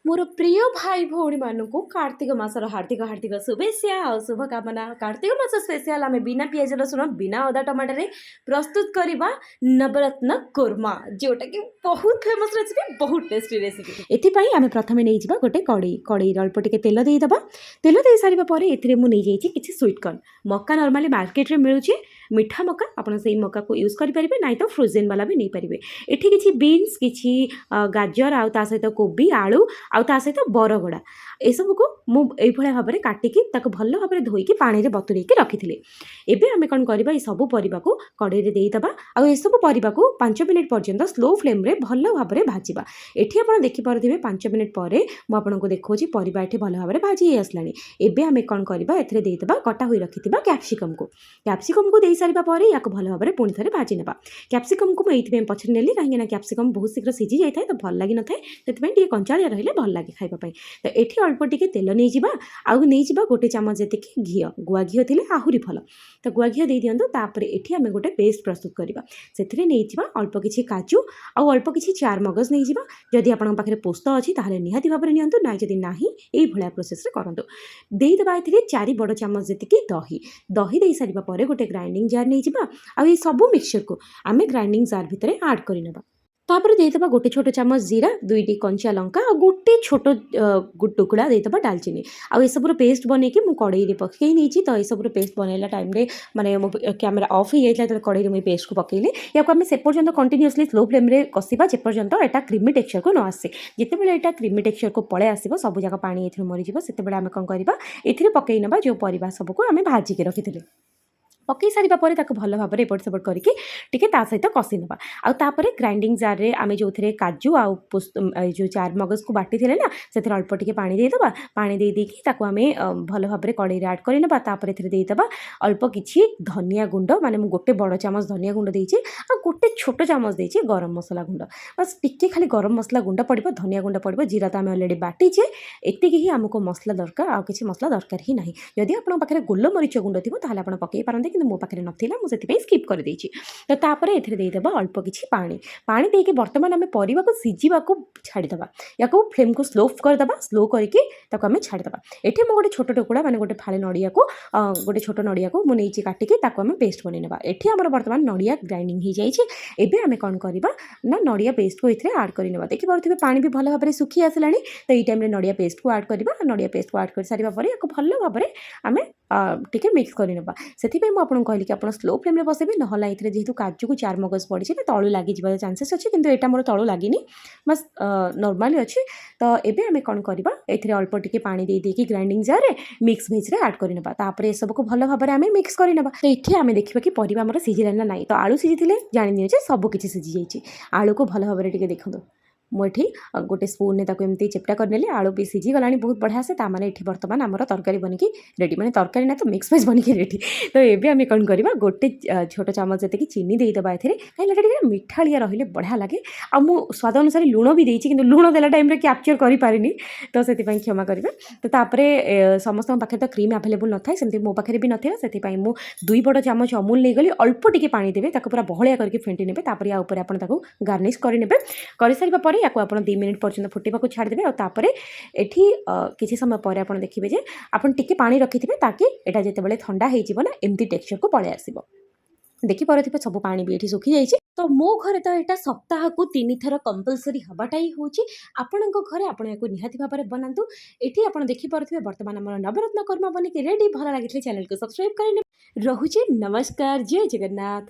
ମୋର ପ୍ରିୟ ଭାଇ ଭଉଣୀମାନଙ୍କୁ କାର୍ତ୍ତିକ ମାସର ହାର୍ଦ୍ଦିକ ହାର୍ଦ୍ଦିକ ଶୁଭେଚ୍ଛା ଆଉ ଶୁଭକାମନା। କାର୍ତ୍ତିକ ମାସ ସ୍ପେଶିଆଲ ଆମେ ବିନା ପିଆଜ ରସୁଣ, ବିନା ଅଦା ଟମାଟୋରେ ପ୍ରସ୍ତୁତ କରିବା ନବରତ୍ନ କୋର୍ମା, ଯେଉଁଟାକି ବହୁତ ଫେମସ୍ ରେସିପି, ବହୁତ ଟେଷ୍ଟି ରେସିପି। ଏଥିପାଇଁ ଆମେ ପ୍ରଥମେ ନେଇଯିବା ଗୋଟେ କଡ଼େଇ। କଡ଼େଇରେ ଅଳ୍ପ ଟିକେ ତେଲ ଦେଇଦେବା। ତେଲ ଦେଇସାରିବା ପରେ ଏଥିରେ ମୁଁ ନେଇଯାଇଛି କିଛି ସୁଇଟ୍ କର୍ନ। ମକା ନର୍ମାଲି ମାର୍କେଟରେ ମିଳୁଛି, ମିଠା ମକା, ଆପଣ ସେଇ ମକାକୁ ୟୁଜ୍ କରିପାରିବେ, ନାଇଁ ତ ଫ୍ରୋଜେନ୍ ବାଲା ବି ନେଇପାରିବେ। ଏଠି କିଛି ବିନ୍ସ, କିଛି ଗାଜର, ଆଉ ତା ସହିତ କୋବି, ଆଳୁ, ଆଉ ତା ସହିତ ବରଗଡ଼ା, ଏସବୁକୁ ମୁଁ ଏଇଭଳିଆ ଭାବରେ କାଟିକି ତାକୁ ଭଲ ଭାବରେ ଧୋଇକି ପାଣିରେ ବତୁରେଇକି ରଖିଥିଲି। ଏବେ ଆମେ କ'ଣ କରିବା? ଏଇ ସବୁ ପରିବାକୁ କଡ଼େଇରେ ଦେଇଦେବା ଆଉ ଏସବୁ ପରିବାକୁ 5 ମିନିଟ୍ ପର୍ଯ୍ୟନ୍ତ ସ୍ଲୋ ଫ୍ଲେମ୍ରେ ଭଲ ଭାବରେ ଭାଜିବା। ଏଠି ଆପଣ ଦେଖିପାରୁଥିବେ, 5 ମିନିଟ୍ ପରେ ମୁଁ ଆପଣଙ୍କୁ ଦେଖାଉଛି, ପରିବା ଏଠି ଭଲ ଭାବରେ ଭାଜି ହେଇ ଆସିଲାଣି। ଏବେ ଆମେ କ'ଣ କରିବା? ଏଥିରେ ଦେଇଦେବା କଟା ହୋଇ ରଖିଥିବା କ୍ୟାପ୍ସିକମ୍କୁ। କ୍ୟାପ୍ସିକମ୍କୁ ଦେଇସାରିବା ପରେ ୟାକୁ ଭଲ ଭାବରେ ପୁଣି ଥରେ ଭାଜି ନେବା। କ୍ୟାପ୍ସିକମ୍କୁ ମୁଁ ଏଇଥିପାଇଁ ପଛରେ ନେଲି, କାହିଁକିନା କ୍ୟାପ୍ସିକମ୍ ବହୁତ ଶୀଘ୍ର ସିଝି ଯାଇଥାଏ, ତ ଭଲ ଲାଗିନଥାଏ। ସେଥିପାଇଁ ଟିକେ କଞ୍ଚାଳିଆ ରହିଲେ ଭଲ ଲାଗେ ଖାଇବା ପାଇଁ। ତ ଏଠି ଅଳ୍ପ ଟିକେ ତେଲ ନେଇଯିବା ଆଉ ନେଇଯିବା ଗୋଟେ ଚାମଚ ଯେତିକି ଘିଅ। ଗୁଆ ଘିଅ ଥିଲେ ଆହୁରି ଭଲ, ତ ଗୁଆ ଘିଅ ଦେଇଦିଅନ୍ତୁ। ତାପରେ ଏଠି ଆମେ ଗୋଟେ ପେଷ୍ଟ ପ୍ରସ୍ତୁତ କରିବା। ସେଥିରେ ନେଇଯିବା ଅଳ୍ପ କିଛି କାଜୁ ଆଉ ଅଳ୍ପ କିଛି ଚାରମଗଜ ନେଇଯିବା। ଯଦି ଆପଣଙ୍କ ପାଖରେ ପୋସ୍ତ ଅଛି, ତାହେଲେ ନିହାତି ଭାବରେ ନିଅନ୍ତୁ, ନାଇଁ ଯଦି ନାହିଁ, ଏଇଭଳିଆ ପ୍ରୋସେସ୍ରେ କରନ୍ତୁ। ଦେଇଦେବା ଏଥିରେ 4 ବଡ଼ ଚାମଚ ଯେତିକି ଦହି। ଦହି ଦେଇସାରିବା ପରେ ଗୋଟେ ଗ୍ରାଇଣ୍ଡିଙ୍ଗ ଜାର୍ ନେଇଯିବା ଆଉ ଏଇ ସବୁ ମିକ୍ସଚରକୁ ଆମେ ଗ୍ରାଇଣ୍ଡିଙ୍ଗ ଜାର୍ ଭିତରେ ଆଡ଼୍ କରିନେବା। ତାପରେ ଦେଇଦେବା ଗୋଟେ ଛୋଟ ଚାମଚ ଜିରା, ଦୁଇଟି କଞ୍ଚା ଲଙ୍କା ଆଉ ଗୋଟେ ଛୋଟ ଟୁକୁଡ଼ା ଦେଇଦେବା ଡାଲଚିନି। ଆଉ ଏସବୁର ପେଷ୍ଟ ବନେଇକି ମୁଁ କଡ଼େଇରେ ପକାଇ ନେଇଛି। ତ ଏସବୁର ପେଷ୍ଟ ବନେଇଲା ଟାଇମ୍ରେ ମାନେ ମୋ କ୍ୟାମେରା ଅଫ୍ ହେଇଯାଇଥିଲା, ଯେତେବେଳେ କଡ଼େଇରେ ମୁଁ ଏ ପେଷ୍ଟକୁ ପକାଇଲି। ୟାକୁ ଆମେ ସେ ପର୍ଯ୍ୟନ୍ତ କଣ୍ଟିନ୍ୟୁଅସଲି ସ୍ଲୋ ଫ୍ଲେମ୍ରେ କଷିବା, ଯେପର୍ଯ୍ୟନ୍ତ ଏଇଟା କ୍ରିମି ଟେକ୍ସଚରକୁ ନ ଆସେ। ଯେତେବେଳେ ଏଇଟା କ୍ରିମି ଟେକ୍ସଚରକୁ ପଳେଇ ଆସିବ, ସବୁ ଯାକ ପାଣି ଏଥିରୁ ମରିଯିବ, ସେତେବେଳେ ଆମେ କ'ଣ କରିବା? ଏଥିରେ ପକାଇ ନେବା ଯେଉଁ ପରିବା ସବୁକୁ ଆମେ ଭାଜିକି ରଖିଥିଲେ। ପକାଇ ସାରିବା ପରେ ତାକୁ ଭଲ ଭାବରେ ଏପଟ ସେପଟ କରିକି ଟିକେ ତା ସହିତ କଷି ନେବା। ଆଉ ତାପରେ ଗ୍ରାଇଣ୍ଡିଙ୍ଗ ଜାର୍ରେ ଆମେ ଯେଉଁଥିରେ କାଜୁ ଆଉ ଏ ଯେଉଁ ଚାରମଗଜକୁ ବାଟିଥିଲେ ନା, ସେଥିରେ ଅଳ୍ପ ଟିକେ ପାଣି ଦେଇଦେବା। ପାଣି ଦେଇ ଦେଇକି ତାକୁ ଆମେ ଭଲ ଭାବରେ କଡ଼େଇରେ ଆଡ଼୍ କରିନେବା। ତାପରେ ଏଥିରେ ଦେଇଦେବା ଅଳ୍ପ କିଛି ଧନିଆ ଗୁଣ୍ଡ, ମାନେ ମୁଁ ଗୋଟେ ବଡ଼ ଚାମଚ ଧନିଆ ଗୁଣ୍ଡ ଦେଇଛି ଆଉ ଗୋଟେ ଛୋଟ ଚାମଚ ଦେଇଛି ଗରମ ମସଲା ଗୁଣ୍ଡ। ବାସ୍, ଟିକେ ଖାଲି ଗରମ ମସଲା ଗୁଣ୍ଡ ପଡ଼ିବ, ଧନିଆ ଗୁଣ୍ଡ ପଡ଼ିବ, ଜିରା ତ ଆମେ ଅଲରେଡ଼ି ବାଟିଛେ। ଏତିକି ହିଁ ଆମକୁ ମସଲା ଦରକାର, ଆଉ କିଛି ମସଲା ଦରକାର ହିଁ ନାହିଁ। ଯଦି ଆପଣଙ୍କ ପାଖରେ ଗୋଲମରିଚ ଗୁଣ୍ଡ ଥିବ, ତାହେଲେ ଆପଣ ପକାଇ ପାରନ୍ତି, କିନ୍ତୁ ମୋ ପାଖରେ ନଥିଲା, ମୁଁ ସେଥିପାଇଁ ସ୍କିପ୍ କରିଦେଇଛି। ତ ତାପରେ ଏଥିରେ ଦେଇଦେବା ଅଳ୍ପ କିଛି ପାଣି। ପାଣି ଦେଇକି ବର୍ତ୍ତମାନ ଆମେ ପରିବାକୁ ସିଝିବାକୁ ଛାଡ଼ିଦେବା। ୟାକୁ ଫ୍ଲେମ୍କୁ ସ୍ଲୋ କରିଦେବା। ସ୍ଲୋ କରିକି ତାକୁ ଆମେ ଛାଡ଼ିଦେବା। ଏଠି ମୁଁ ଗୋଟେ ଛୋଟ ଟୁକୁଡ଼ା, ମାନେ ଗୋଟେ ଫାଳେ ନଡ଼ିଆକୁ, ଗୋଟେ ଛୋଟ ନଡ଼ିଆକୁ ମୁଁ ନେଇଛି କାଟିକି, ତାକୁ ଆମେ ପେଷ୍ଟ ବନେଇ ନେବା। ଏଠି ଆମର ବର୍ତ୍ତମାନ ନଡ଼ିଆ ଗ୍ରାଇଣ୍ଡିଙ୍ଗ ହେଇଯାଇଛି। ଏବେ ଆମେ କ'ଣ କରିବା ନା ନଡ଼ିଆ ପେଷ୍ଟକୁ ଏଥିରେ ଆଡ଼୍ କରିନେବା। ଦେଖିପାରୁଥିବେ, ପାଣି ବି ଭଲ ଭାବରେ ଶୁଖି ଆସିଲାଣି। ତ ଏଇ ଟାଇମ୍ରେ ନଡ଼ିଆ ପେଷ୍ଟକୁ ଆଡ଼୍ କରିବା। ନଡ଼ିଆ ପେଷ୍ଟକୁ ଆଡ଼୍ କରିସାରିବା ପରେ ୟାକୁ ଭଲ ଭାବରେ ଆମେ ଟିକେ ମିକ୍ସ କରିନେବା। ସେଥିପାଇଁ ମୁଁ ଆପଣଙ୍କୁ କହିଲି କି ଆପଣ ସ୍ଲୋ ଫ୍ଲେମ୍ରେ ବସେଇବେ, ନହେଲେ ଏଥିରେ ଯେହେତୁ କାଜୁକୁ ଚାରମଗଜ ପଡ଼ିଛି ନା, ତଳୁ ଲାଗିଯିବାର ଚାନ୍ସେସ୍ ଅଛି। କିନ୍ତୁ ଏଇଟା ମୋର ତଳୁ ଲାଗିନି, ବାସ୍ ନର୍ମାଲି ଅଛି। ତ ଏବେ ଆମେ କ'ଣ କରିବା? ଏଥିରେ ଅଳ୍ପ ଟିକେ ପାଣି ଦେଇ ଦେଇକି ଗ୍ରାଇଣ୍ଡିଙ୍ଗ ଜାର୍ରେ ମିକ୍ସ ଭେଜ୍ରେ ଆଡ଼୍ କରିନେବା। ତାପରେ ଏସବୁକୁ ଭଲ ଭାବରେ ଆମେ ମିକ୍ସ କରିନେବା। ତ ଏଠି ଆମେ ଦେଖିବା କି ପରିବା ଆମର ସିଝିଲାଣି ନା ନାହିଁ। ତ ଆଳୁ ସିଝିଥିଲେ ଜାଣିନିଅ ଯେ ସବୁ କିଛି ସିଝି ଯାଇଛି। ଆଳୁକୁ ଭଲ ଭାବରେ ଟିକେ ଦେଖନ୍ତୁ। ମୁଁ ଏଠି ଗୋଟେ ସ୍ପୁନ୍ରେ ତାକୁ ଏମିତି ଚେପ୍ଟା କରିନେଲି। ଆଳୁ ବି ସିଝିଗଲାଣି ବହୁତ ବଢ଼ିଆ ସେ। ତା ମାନେ ଏଠି ବର୍ତ୍ତମାନ ଆମର ତରକାରୀ ବନିକି ରେଡ଼ି, ମାନେ ତରକାରୀ ନା ତ ମିକ୍ସ ଭେଜ୍ ବନିକି ରେଡ଼ି। ତ ଏବେ ଆମେ କ'ଣ କରିବା? ଗୋଟେ ଛୋଟ ଚାମଚ ଯେତିକି ଚିନି ଦେଇଦେବା ଏଥିରେ, କାହିଁକିନା ଏଟା ଟିକେ ମିଠାଳିଆ ରହିଲେ ବଢ଼ିଆ ଲାଗେ। ଆଉ ମୁଁ ସ୍ୱାଦ ଅନୁସାରେ ଲୁଣ ବି ଦେଇଛି, କିନ୍ତୁ ଲୁଣ ଦେଲା ଟାଇମ୍ରେ କ୍ୟାପଚର୍ କରିପାରିନି, ତ ସେଥିପାଇଁ କ୍ଷମା କରିବେ। ତ ତାପରେ ସମସ୍ତଙ୍କ ପାଖରେ ତ କ୍ରିମ୍ ଆଭେଲେବୁଲ୍ ନଥାଏ, ସେମିତି ମୋ ପାଖରେ ବି ନଥିଲା। ସେଥିପାଇଁ ମୁଁ 2 ବଡ଼ ଚାମଚ ଅମୁଲ ନେଇଗଲି। ଅଳ୍ପ ଟିକେ ପାଣି ଦେବେ, ତାକୁ ପୁରା ବହଳିଆ କରିକି ଫେଣ୍ଟି ନେବେ। ତାପରେ ୟା ଉପରେ ଆପଣ ତାକୁ ଗାର୍ନିଶ୍ କରିନେବେ। କରିସାରିବା ପରେ ୟାକୁ ଆପଣ 2 ମିନିଟ୍ ପର୍ଯ୍ୟନ୍ତ ଫୁଟିବାକୁ ଛାଡ଼ିଦେବେ। ଆଉ ତାପରେ ଏଠି କିଛି ସମୟ ପରେ ଆପଣ ଦେଖିବେ ଯେ ଆପଣ ଟିକେ ପାଣି ରଖିଥିବେ, ତାକି ଏଇଟା ଯେତେବେଳେ ଥଣ୍ଡା ହେଇଯିବ ନା, ଏମିତି ଟେକ୍ସଚରକୁ ପଳେଇ ଆସିବ। ଦେଖିପାରୁଥିବେ, ସବୁ ପାଣି ବି ଏଠି ଶୁଖିଯାଇଛି। ତ ମୋ ଘରେ ତ ଏଇଟା ସପ୍ତାହକୁ ତିନିଥର କମ୍ପଲସରି ହେବାଟା ହିଁ ହେଉଛି। ଆପଣଙ୍କ ଘରେ ଆପଣ ଏହାକୁ ନିହାତି ଭାବରେ ବନାନ୍ତୁ। ଏଠି ଆପଣ ଦେଖିପାରୁଥିବେ, ବର୍ତ୍ତମାନ ଆମର ନବରତ୍ନ କୋର୍ମା ବନିକି ରେଡ଼ି। ଭଲ ଲାଗିଥିଲେ ଚ୍ୟାନେଲକୁ ସବସ୍କ୍ରାଇବ୍ କରିନେବେ। ରହୁଛି, ନମସ୍କାର, ଜୟ ଜଗନ୍ନାଥ।